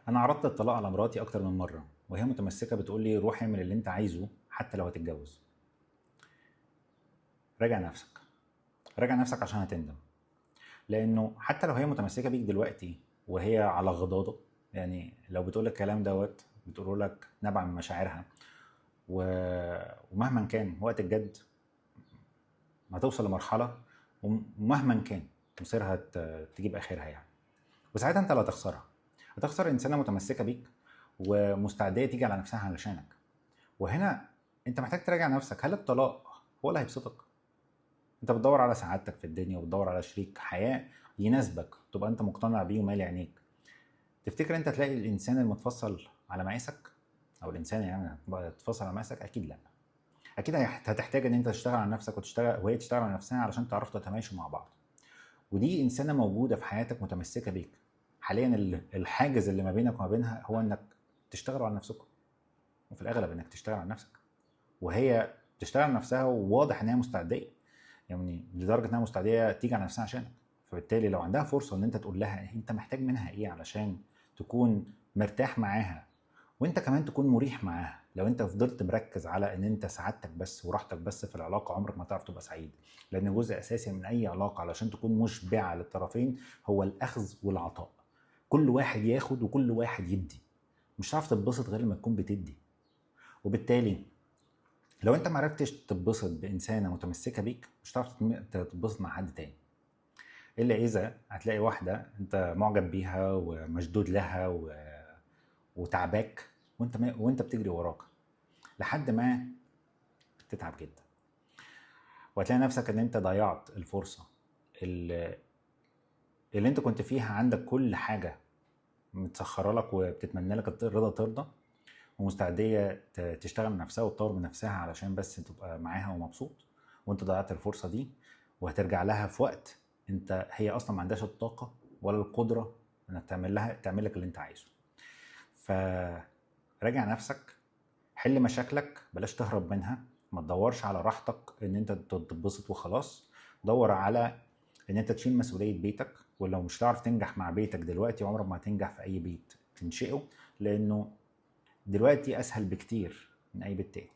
انا عرضت الطلاق على مراتي اكتر من مرة وهي متمسكة، بتقول لي روح اعمل اللي انت عايزه حتى لو هتتجوز. راجع نفسك، راجع نفسك عشان هتندم. لانه حتى لو هي متمسكة بيك دلوقتي وهي على غضاضه، يعني لو بتقول الكلام دوت بتقوله لك نبع من مشاعرها، ومهما كان وقت الجد ما توصل لمرحلة، ومهما كان مصيرها تجيب اخرها يعني، وساعتها انت اللي هتخسرها. هتخسر انسانه متمسكة بيك ومستعده تيجي على نفسها علشانك. وهنا انت محتاج تراجع نفسك، هل الطلاق هو اللي هيبسطك؟ انت بتدور على سعادتك في الدنيا وبتدور على شريك حياة يناسبك، تبقى انت مقتنع بيه ومالي عينيك. تفتكر انت تلاقي الانسان المتفصل على مقاسك، او الانسان يعني تفصل على مقاسك؟ اكيد لا. اكيد هتحتاج ان انت تشتغل على نفسك وتشتغل وهي تشتغل على نفسها علشان تعرفوا تتماشوا مع بعض. ودي انسانه موجودة في حياتك متمسكة بيك حاليا. الحاجز اللي ما بينك وما بينها هو انك تشتغلوا على نفسكم، وفي الاغلب انك تشتغل على نفسك، وهي تشتغل على نفسها، وواضح ان هي مستعديه، يعني لدرجة انها مستعديه تيجي على نفسها عشانك. فبالتالي لو عندها فرصة ان انت تقول لها انت محتاج منها ايه علشان تكون مرتاح معاها، وانت كمان تكون مريح معاها. لو انت فضلت مركز على ان انت سعادتك بس وراحتك بس في العلاقة، عمرك ما تعرف تبقى سعيد. لان جزء اساسي من اي علاقة علشان تكون مشبعة للطرفين هو الاخذ والعطاء، كل واحد ياخد وكل واحد يدي. مش هتعرف تتبسط غير لما تكون بتدي. وبالتالي لو انت ما عرفتش تتبسط بانسانه متمسكة بيك، مش هتعرف تتبسط مع حد تاني، الا اذا هتلاقي واحدة انت معجب بيها ومشدود لها وتعباك وانت بتجري وراك لحد ما تتعب جدا، وهتلاقي نفسك ان انت ضيعت الفرصة اللي انت كنت فيها عندك كل حاجة متسخره لك وبتتمنى لك الرضا ترضى، ومستعديه تشتغل من نفسها وتطور من نفسها علشان بس تبقى معاها ومبسوط، وانت ضيعت الفرصة دي. وهترجع لها في وقت انت هي اصلا ما عندهاش الطاقة ولا القدرة انك تعمل لك اللي انت عايزه. فراجع نفسك، حل مشاكلك، بلاش تهرب منها، ما تدورش على راحتك ان انت تتبسط وخلاص. دور على ان انت تشيل مسؤولية بيتك، ولو مش هتعرف تنجح مع بيتك دلوقتي عمرك ما هتنجح في اي بيت تنشئه، لانه دلوقتي اسهل بكتير من اي بيت تاني.